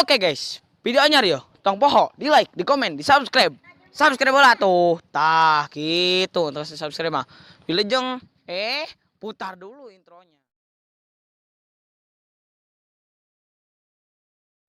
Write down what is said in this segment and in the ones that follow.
Oke guys, videonya yo. Tong poho, di like, di komen, di subscribe. Subscribe lah tuh. Tah gitu, terus subscribe mah. Wilujeng, putar dulu intronya.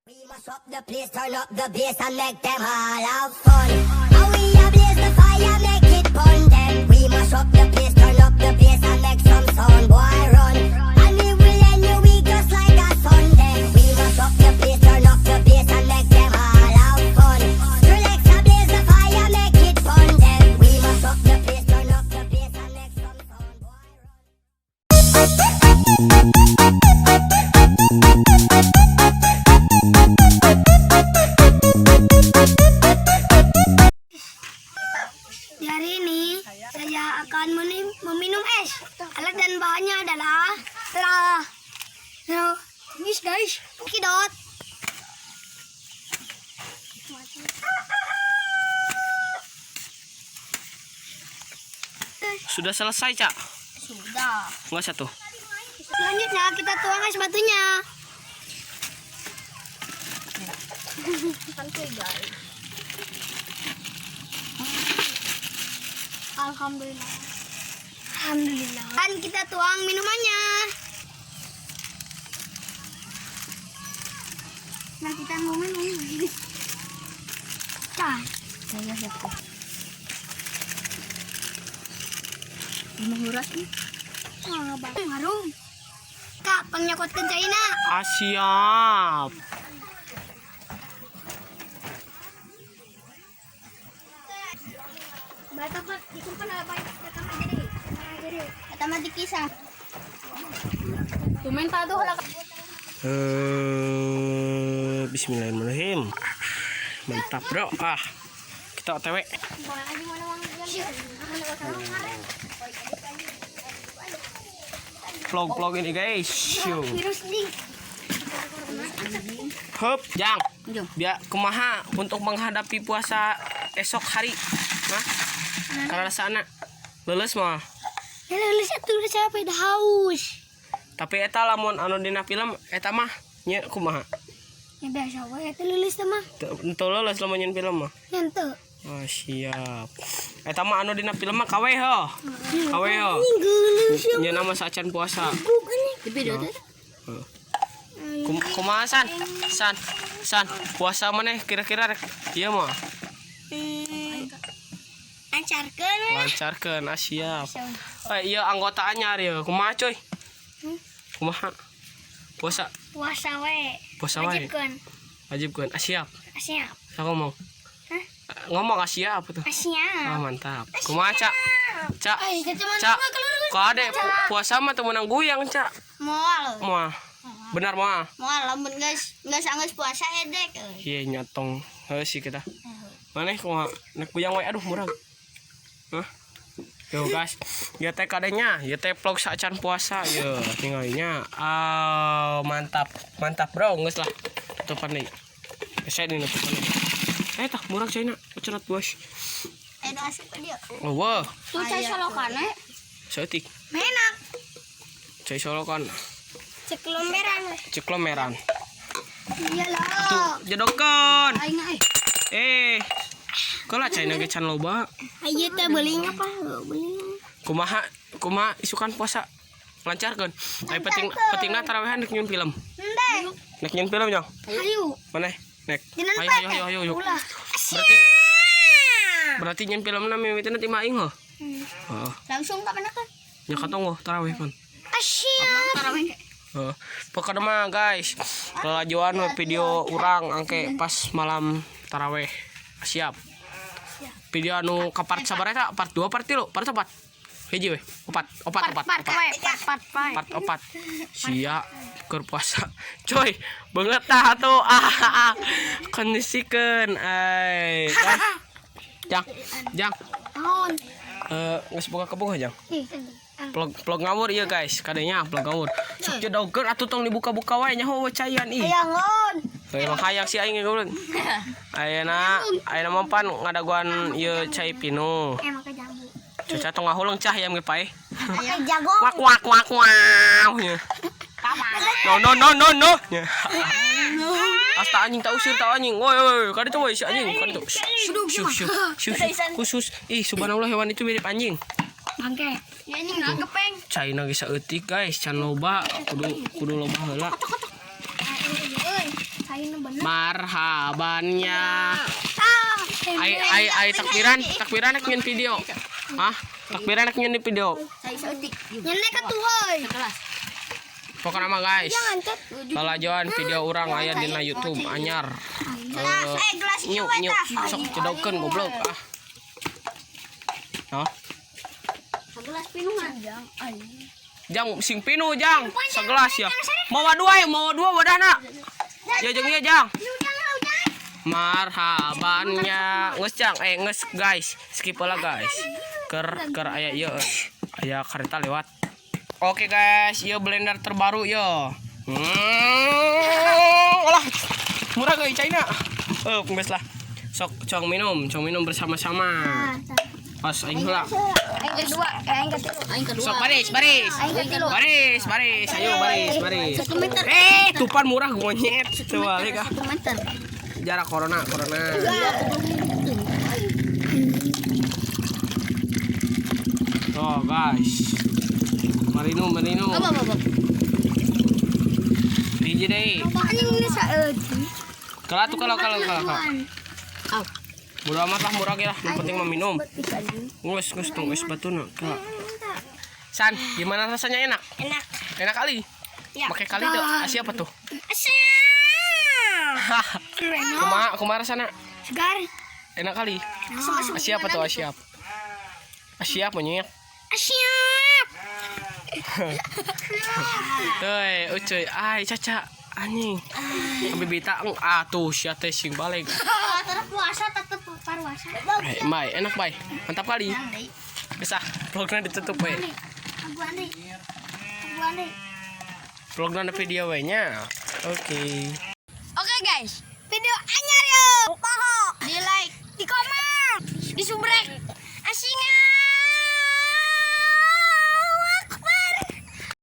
We mash up the place, turn up the bass and make them all have fun. And we a blaze the fire, make it burn them. We mash up the place, turn up the bass and make some sound, boy run. And we will end your week just like a Sunday. We mash up the place, turn up the bass and make them all have fun. Relax, a blaze the fire, make it burn them. We mash up the place, turn up the bass and make some sound, boy run. Di hari ini saya akan meminum es. Alat dan bahannya adalah telah. No, guys, guys, kidot. Sudah selesai, Cak? Sudah. Enggak satu. Selanjutnya kita tuang es batunya. Santuy, guys. Alhamdulillah. Alhamdulillah. Dan kita tuang minumannya. Nah, kita mau minum. Cah. Saya siapa? Lima nih. Ah, bang. Harum. Kak, pangnyokotkeun caina. Ah, siap. Bata pa, ikumpan na ba? Katama diri. Diri. Katama di kisa. Tumentado hala. Bismillahirrahmanirrahim. Mantap, bro. Ah. Kita OTW. Vlog-vlog ini, guys. Yo. Hup, Jang. Biar kumaha untuk menghadapi puasa esok hari. Hah? Karena sana lulus mah. Ya lulus atuh udah capek dah haus. Tapi eta lamun anu dina film eta mah nya kumaha? Ya biasa we eta lulus teh mah. Teu lulus lamun nyeun film mah. Henteu. Oh, siap. Eta mah anu dina film mah kawe ho. Kawe ho. Geuleuh sia. Nya nama saacan puasa. Bukan nih. Di video teh. Kumaha San? San, San, puasa maneh kira-kira rek ieu mah Lancarkeun we. lancarkeun, ah siap. Eh, iya anggota anyar ya. Kumaha coy? Kumaha? Puasa, Puasa we. puasa wae. Wajibkeun. Wajibkeun. Ah siap. Siap. Saya ngomong. Hah? Ngomong ah siap tuh. Siap. Ah mantap. Kumaha, Cak? Cak. Ay, teman Cak. Kade puasa mah teu meunang guyang, Cak. Moal. Moal. Benar moal. Moal lamun geus geus anggeus puasa edek euy. Iya nyatong. Heuh sih kita. Maneh kumaha? Nek guyang wae aduh murag. Hah? Yo guys, ya teh kadenya, ya teh vlog saacan puasa yo tinggalnya. Ah, mantap. Mantap bro, geus lah. Tutupan deui. Saya dina tutupan deui. Eh tah murag caina, ucerat bos. Eh asup ka dieu. Oh, wah, Tuh cai solokan we. saeutik. Menak. Cai solokan, Ceklomberan we. ceklomeran. Iyalah. Tuh, jedokeun. Aing eh. Eh. Keula caina ge can loba. Ayo teh beli apa? Beli. Kumaha, kumaha isukan puasa lancarkeun. Ai penting pentingna tarawehan rek nyieun film. Henteu. Nek nyieun film jang. Ayo. Mana? Nek. Jangan Ayo ayo ayo ayo. ayo. Ulah. Berarti berarti nyieun filmna mimitina ti aing heuh. Heeh. Langsung ka mana kan? Nya katong tarawih pan. Asyik. Tarawih. Heeh. Pokoknya mah guys, kelajuan video urang angke pas malam taraweh. Siap. Video anu ka part sabar eta, part 2 part 3 part 4. Hiji we, opat, opat, opat, Part opat. we, part part part. Part opat. Sia keur puasa. Coy, beungeut tah atuh. Ah, ah. Kondisikeun ai. Jang, jang. Naon? Eh, geus boga kebun jang. Ih, Vlog vlog ngawur ieu guys, kadenya vlog ngawur. Sok jedogeun atuh tong dibuka-buka wae nyaho we caian ih. Hayangon. Emang hayang si aing goblok. Ayeuna ayeuna mah pan ngadaguan ieu cai pinu. Eh make jambu. Caca tong ngahuleng cah yam ge pae. Make jagung. Wak wak wak wak. No no no no no. Asta anjing tak usir tak anjing. Woi woi, kaditu woi si anjing, kaditu. Syuh syuh syuh. Khusus. Ih, subhanallah hewan itu mirip anjing. Bangke. Ya anjing gepeng. Caina geus saeutik guys, can loba, kudu kudu loba heula. Marhabannya. Ai ai ai takbiran, takbiran rek nyeun video. Hah? Takbiran rek nyeun video. Nyenek atuh euy. Pokoknya mah guys. Lalajoan video urang aya dina YouTube anyar. Nyuk nyuk sok cedokkeun goblok ah. Hah? Segelas pinuhan. Jang sing pinu jang, segelas ya. Mawa dua ya, mawa dua wadahna. Ya jeung ieu jang. Marhabannya geus jang, geus guys, skip lah guys. Keur keur aya ieu aya kareta lewat. Oke guys, ieu blender terbaru yo. Olah. Murah guys China. Eh, geus lah. Sok cong minum bersama-sama. Pas aing heula. Aing kedua, aing ketilu. Aing kedua. Sok baris, baris. Baris, baris. Ayo baris, baris. Eh, tupan murah monyet. Coba balik ah. 1 meter. Jarak corona, corona. Tuh guys. Marino, Marino. Apa apa. Hiji deui. Anjing ini saeutik. Kalau tuh kalau kalau kalau. Bodo amat lah murah ge lah, yang penting mah minum. Ngus ngus tong es batuna. San, gimana rasanya enak? Enak. Enak kali. Ya. Pakai kali tuh. Siapa tuh? Asyik. Kumaha kumaha rasana? Segar. Enak kali. Siapa tuh siap? Siap monyet. Asyik. Hei, ucuy, ay caca anjing. Bibita ah tuh sia teh sing balik. Tetap puasa, tetap parwasa. Bay, enak bay. Mantap kali. Bisa, vlognya ditutup we. Vlognya ada video we nya. Oke. Oke guys, video anyar yo. Poho, Di like, di komen, di subrek.